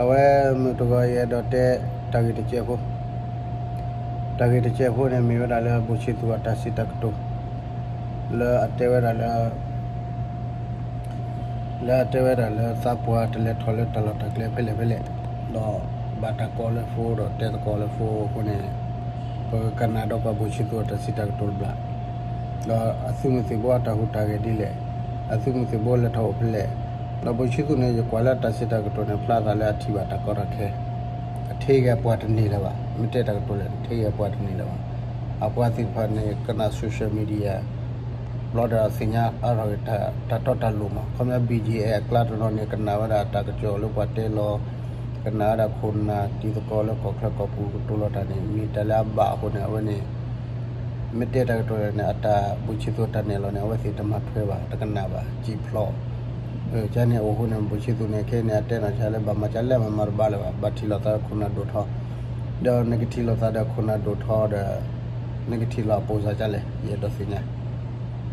အဝဲမုၢ်တဂီၤယအဲၣ်ဒိးတဲ တၢ်ဂ့ၢ်တစဲးဖိ, တၢ်ဂ့ၢ်တစဲးဖိန့ၣ် မ့ၢ်ဝဲဒၣ်လၢ ဘိၣ်ဆံသူၣ်အတၢ်စံးတၢ်ကတိၤ လၢအတဲဝဲဒၣ်လၢ လၢအတဲဝဲဒၣ်လၢသးပှၢ်တလဲၤထီၣ်လၢတၢ်လီၢ်တၢ်ကျဲဖဲလဲၣ်ဖဲလဲၣ်, ဒီးဘၣ်တၢ်ကိးလၢ phone ဒီးတဲသကိးလၢ phone အဃိန့ၣ်, ပကကနၣ်ဒီးပှၤဘိၣ်ဆံသူၣ်အတၢ်စံးတၢ်ကတိၤတဘျီ, ဒီးအသုးမုၢ်သံၣ်ဘိအတၢ်ဟူးတၢ်ဂဲၤဒ်လဲၣ်, အသုးမုၢ်သံၣ်ဘိလဲၤထီၣ်အိၣ်ဖဲလဲၣ်, ဒီးဘိၣ်ဆံသူၣ်န့ၣ် ယကွၢ်လၢတၢ်စံးတၢ်ကတိၤန့ၣ် ဖျါသးလၢအထံၣ်ဘၣ်တၢ်ကီတၢ်ခဲ, အထံၣ်ဂ့ၤအပှၤတန့ၢ်လၢၤဘၣ်, မ့ၢ်တဲတၢ်ကတိၤလဲၣ် အထံၣ်ဂ့ၤအပှၤတန့ၢ်လၢၤဘၣ်, အပှၤသ့ၣ်တဖၣ်န့ၣ် ကနၣ် social media ဘျီဒီးသ့ၣ်ညါအါထီၣ်ဂ့ၤ တၢ်တီတၢ်လိၤမး, ခီပညီ ဘံၣ်ကၠံၣ်အဲၣ် အကျါတနီၤန့ၣ် ကနၣ်ဝဲဒၣ်တၢ်ကစီၣ်လၢပှၤတဲလီၤ, ကနၣ်ဝဲဒၣ်ခိၣ်နၢ်တံၤသကိးလၢကီၢ်ချၢကီၢ်ပူၤကတိၤလီၤတၢ်န့ၣ် မ့ၢ်တၢ်လၢအဘၣ်အဃိန့ၣ် အဝဲန့ၣ် မ့ၢ်တဲတၢ်ကတိၤန့ၣ် အတၢ်ဘိၣ်ဆံသူၣ်တၢ်နဲၣ်လီၤန့ၣ် အဝဲသ့ၣ်တမၤထွဲဘၣ် တကနၣ်ဘၣ် ကံၣ်ဖျီၣ်, ကန့ၣ်အိၣ်ဃိန့ၣ် ဘိၣ်ဆံသူၣ်န့ၣ် ခဲအံၤန့ၣ် အတဲနီၢ်ဆါလၢဘၣ်မၤကလဲၣ်မၤမၤတဘၣ်လၢၤဘၣ်, ဘၣ်ထံၣ်လိာ်သးခိၣ်နၢ်ဒိၣ်ထီ, ဒီးနကထံၣ်လိာ်သးဒီးခိၣ်နၢ်ဒိၣ်ထီဒီး နကထံၣ်လိာ်အပိၢ်စါကလဲၣ် ယအဲၣ်ဒိးသ့ၣ်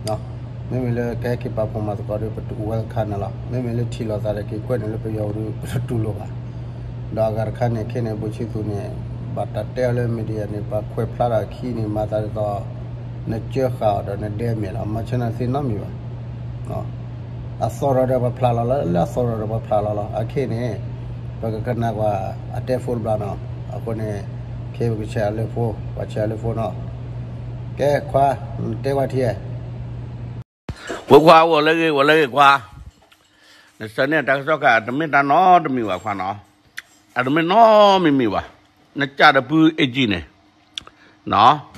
ညါ မ့မ့ၢ်လၢကဟဲက့ၤပာ်ဖှိၣ်မၤသကိးဒီး ပတwelcomeန့ၣ်လီၤ. မ့မ့ၢ်လၢထံၣ်လိာ်သးဒီးက့ၤကွဲးန့ၣ်လၢပယီၤပူၤဒီး ပတတူၢ်လိာ်ဘၣ်. ဒီးအဂၤတခါန့ၣ် ခဲန့ၣ် ဘိၣ်ဆံသူၣ်န့ၣ် ဘၣ်တၢ်တဲအီၤလၢ media န့ၣ် ပှၤခွဲးဖျါထီၣ်အခံန့ၣ် မၤသးဒ်သိး နကၢဃာ်အီၤဒီးနဒဲမဲာ်လီၤ. မၤဆၢနၤသ့နီတမံၤဘၣ်. အသီၣ်ထီၣ်ဒီးပှၤဖျါလီၤလီၤ, လၢအသီၣ်ထီၣ်ဒီးပှၤဖျါလီၤလီၤ. အခဲန့ၣ် ပကကနၣ်ကွၢ်အတဲဖိတဘျီနီၤ. အဃိန့ၣ် ခဲပကဆဲးအီၤလၢဖိ, ပှၤဆဲးအီၤလၢဖိနီၤ. ကဲခွါ, နတဲကွၢ်ထံဧါ. ဝဲခွါ ဂီၤလၢဂ့ၤ ဂီၤလၢဂ့ၤခွါ, နဆၢန့ၢ်တၢ်ကစီၣ်ခါ အတမ့ၢ်တၢ်နီတမံၤဘၣ်ခွါနီၤ, အတမ့ၢ်နီတမံၤမံၤဘၣ်, နကးဒီးဖုအ့ၣ်ကၠံၣ်န့ၣ်,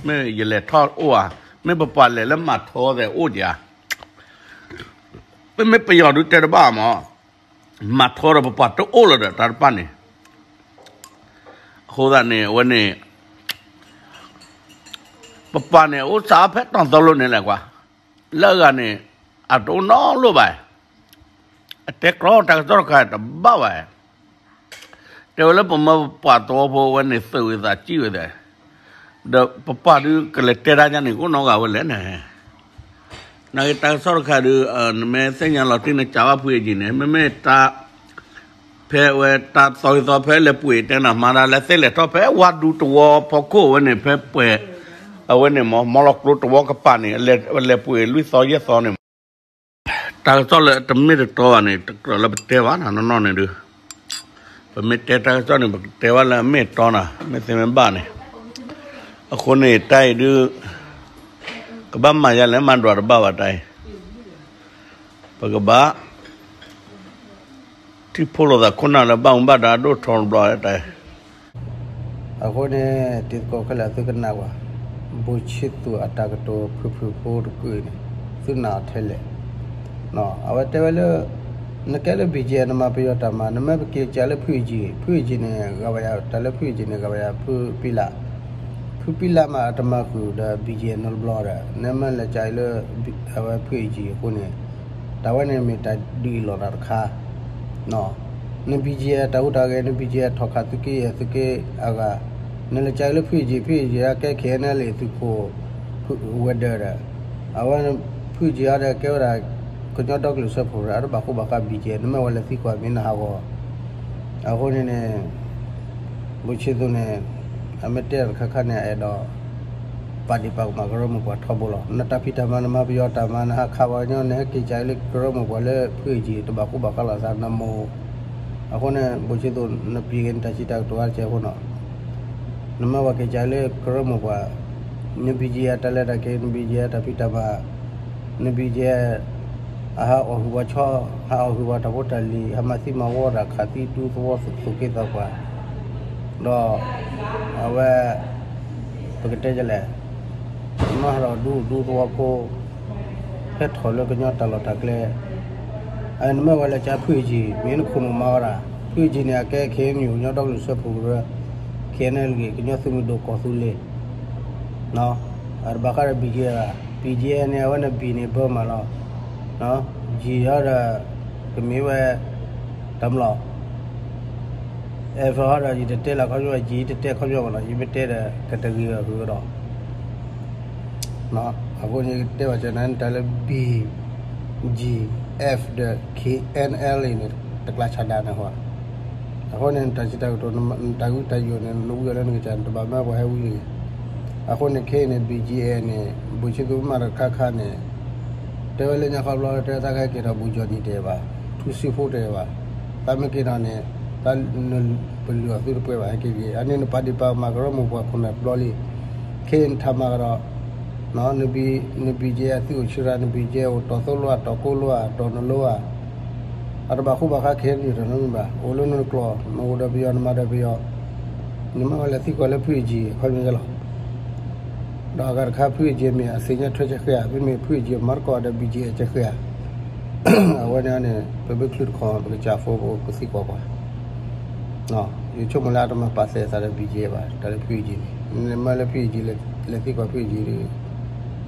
မ့ၢ်ယလဲၤထီၣ်အိၣ်ဧါ, မ့ၢ်ပပှၤလဲၤလၢမၤထီသဲးအိၣ်ကဧါ, မ့မ့ၢ်ပယီၤဒုးတဲတဘၣ်မး, မၤထီဒီးပပှၤတအိၣ်လၢၤဒီးတၢ်တဖၣ်န့ၣ်, အဃိသတးန့ၣ် အဝဲန့ၣ် ပပှၤန့ၣ် အိၣ်စးဖဲတီၢ်သီလိန့ၣ်လဲၣ်ကွၢ်, လၢအဂၤန့ၣ် အတအိၣ်နီတလိၣ်ဘၣ်, အတဲကြီတၢ်ကစီၣ်တခါတဘၣ်ဘၣ်, တဲဝဲလၢပမၢပပှၤသဝီဖိဝဲန့ၣ် သုးဝဲသးစံၣ်ဝဲသး, ဒီးပပှၤဒုးကလဲၤတဲတၢ်ညါန့ၣ် ကအိၣ်နီတဂၤဝဲလဲၣ်န့ၣ်, နာ်က့တၢ်ကစီၣ်တခါဒုး နမ့ၢ်သ့ၣ်ညါလီၤတံၢ်နကးဘၣ်ဖုအ့ၣ်ကၠံၣ်န့ၣ် မ့မ့ၢ်တၢ် ဖဲဝဲတၢ်သီဂ့ၤသီဖဲလဲၤပှ့ၤတဲနၤမၤဒၣ် လဲၤသ့လဲၤထီၣ်ဖဲဝါဒူတဝီဖီခိၣ်ဝဲန့ၣ် ဖဲပှဲၤ အဝဲန့ၣ်မ့ၢ် မီလီၤကျိတဝီကပၤန့ၣ် လဲၤပှ့ၤလွံၢ်သီယဲၢ်သီန့ၣ်မး, တၢ်ကစီၣ်လၢတမ့ၢ်တတီဘၣ်န့ၣ် တကြၢးလၢပတဲဘၣ်နၤနီၢ်နီၢ်န့ၣ်ဒုး, ပမ့ၢ်တဲတၢ်ကစီၣ်န့ၣ် ပကတဲဘၣ်လၢအမ့ၢ်အတီနၤ မ့ၢ်သ့မ့ၢ်ဘၣ်န့ၣ်, အဃိန့ၣ် တၢ်အံၤဒုး ကဘၣ်မၤယါလဲၣ် မၤဒွးတဘၣ်ဘၣ်တၢ်အံၤ, ပကဘၣ် ထံၣ်ဖိလိာ်သးခိၣ်နၢ်လၢဘၣ်မူဘၣ်ဒါဒိၣ်ထီတဘျီတၢ်အံၤ, အဃိန့ၣ် တံၤသကိးခဲလၢာ်သုကနၣ်ကွၢ်, ဘိၣ်ဆံသူၣ်အတၢ်ကတိၤဖုၣ်ဖုၣ်ဖိတကုာ်န့ၣ် သုနၢ်အီၤထဲလဲၣ် အဝဲတဲဝဲလၢ နကဲလၢ ဘံၣ်ကၠံၣ် နမၤပယီၤတၢ်မၤ နမ့ၢ်ပက့ၤကးလၢဖုအ့ၣ်ကၠံၣ်, ဖုအ့ၣ်ကၠံၣ်န့ၣ် ဂၤဝဲယၤ တၢ်လၢဖုအ့ၣ်ကၠံၣ်န့ၣ် ဂၤဝဲယၤ ဖုပံလး, ဖုပံလးမး အတမၤဃုာ်ဒီး ဘံၣ်ကၠံၣ်နီတဘျီဒီး နမ့ၢ်လဲၤကးလၢ အဝဲဖုအ့ၣ်ကၠံၣ်အဃိန့ၣ် တၢ်ဝဲန့ၣ်မ့ၢ်တၢ်ဒုးအ့ၣ်လိာ်သးတခါ နဘံၣ်ကၠံၣ် တၢ်ဟူးတၢ်ဂဲၤ နဘံၣ်ကၠံၣ် ထီၣ်ခးသုးက့ယဲၢ်သုးက့အဂၤ, နလဲၤကးလၢဖုအ့ၣ်ကၠံၣ် ဖုအ့ၣ်ကၠံၣ်အကဲ ခဲအံၤန့ၣ်လံ သုးခိၣ်ဝဲၤဒၢးဒီး အဝဲ ဖုအ့ၣ်ကၠံၣ်အီၤဒီး ကဲဝဲဒၣ် ကညီဒီကလုာ်စၢဖှိၣ်ဒီး အတဘၣ်ဃူဘၣ်ဃးဘံၣ်ကၠံၣ် နမ့ၢ်ဝဲလဲၤသံကွၢ်မ့ၢ်နဟးဂီၤ အဃိန့ၣ်န့ၣ် ဘိၣ်ဆံသူၣ်န့ၣ် အမ့ၢ်တဲတၢ်တခါခါန့ၣ် အအဲၣ်ဒိး ပာ်ဒ့ၣ်ပာ်ကမၣ်ကရၢမိၢ်ပှၢ်ထီဘိလီၤ. နတၢ်ဖံးတၢ်မၤ နမၤပယီၤတၢ်မၤ နဟးခးပှၤကညီ နဟဲက့ၤကးလၢကရၢမိၢ်ပှၢ်လၢဖုအ့ၣ်ကၠံၣ် တဘၣ်ဃူဘၣ်ဃးလိာ်သး နမိၢ် အဃိန့ၣ် ဘိၣ်ဆံသူၣ် နပျံၤက့ၤနတၢ်စံးတၢ်ကတိၤအါတကဲးဖိနီၤ နမ့ၢ်ဝဲက့ၤကးလၢကရၢမိၢ်ပှၢ် နဘံၣ်ကၠံၣ်အတၢ်လဲၤတၢ်က့ၤ နဘံၣ်ကၠံၣ်အတၢ်ဖံးတၢ်မၤ နဘံၣ်ကၠံၣ် အဟးအီၣ်ဟုၣ်ပှၤဆီ ဟးအီၣ်ဟုၣ်ပှၤတၢ်ဖိတၢ်လံၤ ဟးမၤသံမၤဝီတၢ် ခးသံဒူသဝီသူၣ်က့သးပှၢ် ဒီး အဝဲ ပကတဲဒ်လဲၣ် နီၢ်ဟးထီၣ်ဒူဒူသဝီဖိ ဟဲထီၣ်လၢကညီတၢ်လီၢ်တၢ်ကျဲ နမ့ၢ်ဝဲလဲၤကးဖုအ့ၣ်ကၠံၣ် မ့ၢ်နခိၣ်နူာ်မၤဝဲဒၣ် ဖုအ့ၣ်ကၠံၣ်န့ၣ် အကဲ ခဲအံၤ ကညီဒီကလုာ်စၢဖှိၣ်ကရၢ ခဲအံၤန့ၣ် ကညီသုးမုၢ်ဒိၣ်ကီၢ်သူလ့ၤ အတဘၣ်ဃးဒီး ဘံၣ်ကၠံၣ် ဘံၣ်ကၠံၣ်န့ၣ် အဝဲန့ၣ် ဘံၣ်န့ၣ် ဘၢမးလီၤ ကၠံၣ်ဟီဒီး ကမ့ၢ်ဝဲ တၢ်မလီၤ အဲၣ်ဖီဟီဒီး ယတတဲလၢခီပညီ ကၠံၣ်တတဲခီပညီဘၣ်နီၤ ယမ့ၢ်တဲဒီး ကတဂ့ၤအဂ့ၤဒီး အဃိန့ၣ် ယကတဲဘၣ်ကၠီနၤ တၢ်လၢ ဘံၣ်ကၠံၣ် F ဒီး KNLA န့ၣ် တကျါဆါဒၣ်န့ၣ်ဟီ အဃိန့ၣ် နတၢ်စံးတၢ်ကတိၤ နတၢ်ဂုၢ်တၢ်ယိာ်န့ၣ် နဝံအီၤလၢနကစၢ်န့ၣ် တဘၣ်မၢပှၤဟဲဝံလံ. အဃိန့ၣ် ခဲအံၤန့ၣ် ဘံၣ်ကၠံအဲၣ်န့ၣ် ဘိၣ်ဆံသူမၤတခါခါန့ၣ် တဲဝဲလၢညါခီဘျီ တဲသးကဟဲက့ၤထီၣ် ဘိၣ်ကၠီၣ်နံၣ်တဲဘၣ်, ထူစံဖိတဲဘၣ်, သးမ့ၢ်က့ၤထီၣ်န့ၣ် သးနပလုၢ်အီၤသုတပှဲၤဘၣ် ဟဲက့ၤက့ၤ အန့ၣ်နပာ်ဒံးပာ်ကမၣ်ကရၢမိၢ်ပှၢ်ခိၣ်နၢ်တဘျီလံ. ခဲအံၤနထးမၤကဒီး နဘံၣ်ကၠံအသုအိၣ်ဆံရၣ် နဘံၣ်ကၠံအိၣ်တီၢ်သိလိဧါ တီၢ်ကိလိဧါ တီၢ်နလိဧါ, အတဘၣ်ဃူဘၣ်ဃးခဲအံၤတမံၤတမံၤဘၣ် အိၣ်လၢနကျိာ် နအိၣ်ဒီးပယီၤ နမၤဒီးပယီၤ, နမ့ၢ်လဲၤသံကွၢ်လၢဖုအ့ၣ်ကၠံ အခီပညီလီၤ. ဒီးအဂၤတခါ ဖုအ့ၣ်ကၠံမ့ၢ်အသ့ၣ်ညါထွဲကဃ့ဧါ မ့မ့ၢ်ဖုအ့ၣ်ကၠံမၤသကိးဒီး ဘံၣ်ကၠံအဲၣ် ကဃ့ဧါ. အဝဲန့ၣ်န့ၣ် ပမ့ၢ်ချုးတခီ ပကစၢ်ဖိ ပကသံကွၢ်ကွၢ် ယဆိကမိၣ်လၢအတမၤပာ်သဲးသးဒီး ဘံၣ်ကၠံအဲၣ် ဘၣ် တၢ်လၢဖုအ့ၣ်ကၠံန့ၣ် နမ့ၢ်လၢဖုအ့ၣ်ကၠံ လဲၤသံကွၢ်ဖုအ့ၣ်ကၠံ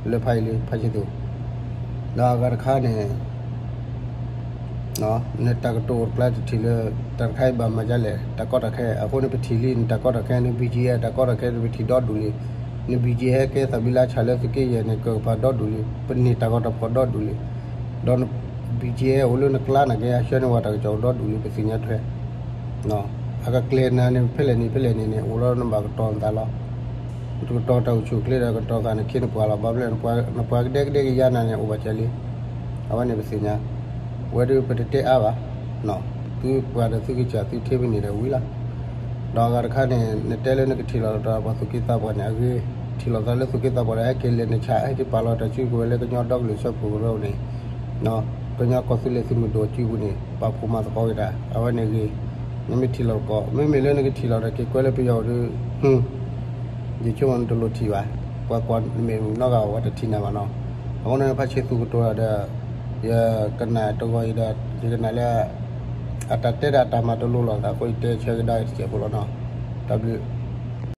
လၢဖးအံၤလၢဖးဆံသူး, ဒီးအဂၤတခါန့ၣ် နတၢ်ကတိၤအိၣ်တကျါတထံၣ်လၢ တၢ်တခါအံၤဘၣ်မၤဒ်လဲၣ် တၢ်ကီတၢ်ခဲ အဃိန့ၣ် ပထံၣ်လံ နတၢ်ကီတၢ်ခဲ နဘံၣ်ကၠံအဲၣ် တၢ်ကီတၢ်ခဲ ပထံၣ်ဒီဒူၣ်လံ. နဘံၣ်ကၠံဟဲကဲသးဘံလါဆၣ်လၢသုးက့ယဲၢ်န့ၣ် ကကပၤဒီဒူၣ်လံ ပန့ၢ်တၢ်ဂီၤတၢ်ဖီၣ်ဒီဒူၣ်လံ. ဒီးနဘံၣ်ကၠံဟဲအိၣ်လၢနကျါန့ၣ်က့ အဆှၢန့ၢ်ဝဲတၢ်ကစီၣ်ဒီဒူၣ်လံ ပသ့ၣ်ညါထွဲ အကကျဲၤနၤန့ၣ် ဖဲလဲၣ်နံၤဖဲလဲၣ်နံၤန့ၣ် အိၣ်လီၤနဘၣ်ကတီၤနသးလီၤ. နကတီၤတၢ်အိၣ်ဆူၣ်အိၣ်ချ့ဒီး ကတီၤဃာ်နခ့နပှၤလီၤ. ဘၣ်မနုၤလဲၣ် နပှၤကဒဲကဒဲကယၤနၤန့ၣ် အိၣ်ဘၣ်စၢၤလံ. အဝဲန့ၣ်ပသ့ၣ်ညါ ဝဲဒၣ်ပတတဲအါဘၣ်. သုပှၤဒီးသုကစၢ် သုထံၣ်ဖဲန့ၣ်ဒီးဝံၤလီၤ. ဒီးအဂၤတခါန့ၣ် နတဲလၢနကထံၣ်လိာ်သးပှၤသူၣ်က့သးပှၢ်န့ၣ် အဂ့ၤ, ထံၣ်လိာ်သးလၢသူၣ်က့သးပှၢ်ဒီး ဟဲက့ၤလဲၤနဆၣ် ဟဲက့ၤပာ်လီၤတၢ်စုကဝဲၤလၢကညီဒီကလုာ်စၢဖှိၣ်ကရၢန့ၣ် ကညီကီၢ်သူလ့ၤသုးမုၢ်ဒိၣ်စုပူၤန့ၣ် ပာ်ဖှိၣ်မၤသကိးက့ၤတၢ် အဝဲန့ၣ်ဂ့ၤ. နမ့ၢ်ထံၣ်လိာ်သကိး မ့မ့ၢ်လၢနကထံၣ်လိာ်ဒီး က့ၤကွဲလၢပယီၤဒီး ယဆိကမိၣ်နတလိၣ်ထံၣ်ဘၣ်. ပှၤကွၢ်မ့ၢ်နီတဂၤ ပှၤတထံၣ်နၤဘၣ်နီၤ. အဃိန့ၣ် ဖါဆံသူကတိၤဒီး ယကနၣ်တဂီၤအံၤဒီး ယကနၣ်လၢ အတၢ်တဲဒၣ်တၢ်မၤတလိၤလိာ်သးအဃိ ယတဲဆၢကဒါအံၤတစဲးဖိလီၤနီၤ. တၢ်ဘျုး